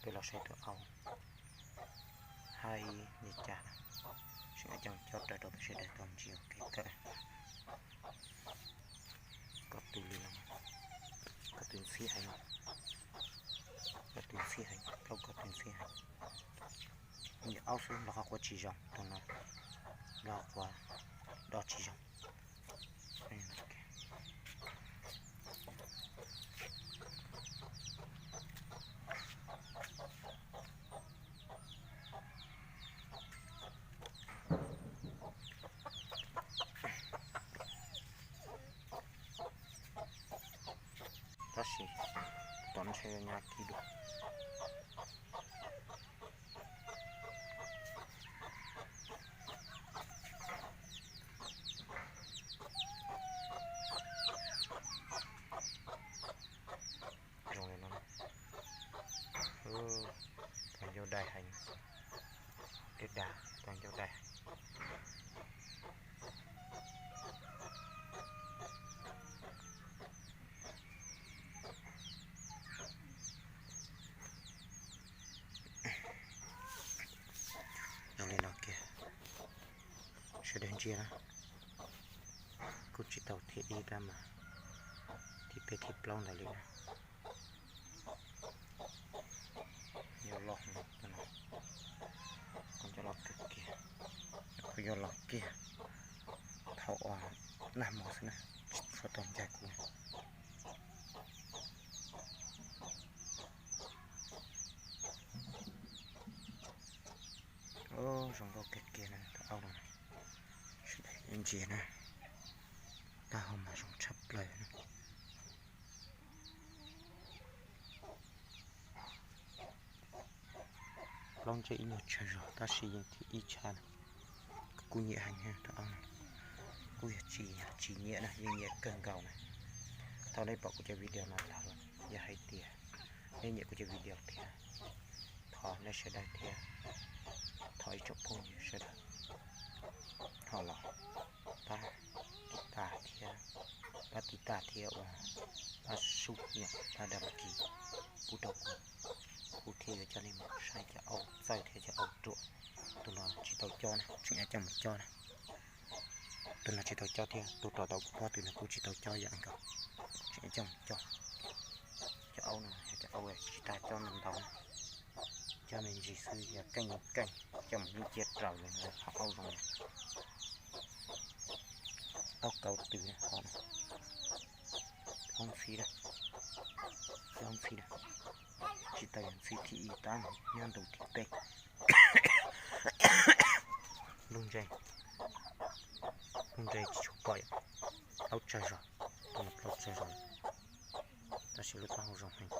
Peb los saib tus aub hais li cas na, tseem coj mus coj raws rau peb sawv daws tau ntsia ua kev kawm. Koj tus li los, koj tus ntxhib heev, koj tus ntxhib heev, plaub koj tus ntxhib heev. Nyiam aub xwb los qhov quav tsis zoo, tus no los qhov quav do tsis zoo. Tab sis tom no ntshe yuav nyab kib dua. Zoo li no, tus ncauj dai heev, deb dag tus ncauj dai heev. Zoo li no kiag, sawv daws ntsia na, kuj tsis tau thib ib tab mas thib peb thib plaub ntawd li na. Yuav loj no, kuj yuav loj kiag, kuj yuav loj kiag. Thaum uas nag hmo xwb na, tsis tshua tau ncaig kuv. Zoo nkauj kiag kiag na tus aub no, sawv daws ntsia na, taub hau mas zoo tshaj plaws na. Plaub ntsej ib nyuag tsawg zog tab sis yeej thib ib tshaj na. Kuj nyiam heev tus aub no, kuj yog tsis, tsis nyiam na, yeej nyiam kawg nkaus na. Thaum nej pom kuv cov video no tag lawm, yog hais tias nej nyiam kuv cov video thiab, thov nej sawv daws thiab, thov ib tsoom phooj ywg sawv daws ho los pab tiv tas thiab, pab tiv tas thiab ua pab sub nyom pab đăng ký pub rau kuv, kuv thiaj yuav coj nej mus saib cov aub txawj thiab cov aub ruam. Tus no tsis tau cob na, tseem coj mus cob na. Tus no tsis tau cob thiab, tus rau tau kuv pob tw no kuj tsis tau cob yam nkaus, tseem coj mus cob. Cov aub no yog cov aub tsis tas cob ntau ntau na, cob me ntsis xwb yog keej keej coj mus yeej cia raws li qhov aub zoo. Aub kauv tw na, hlob ntxhib na, hlob ntxhib na, tsis tau yog ntxhib thib ib tab nyob ntu thib peb. Lub ntsej, lub ntsej tsis tshua pom yom, plaub tsawg zog, tus no plaub tsawg zog, tab sis lub taub hau zoo heev.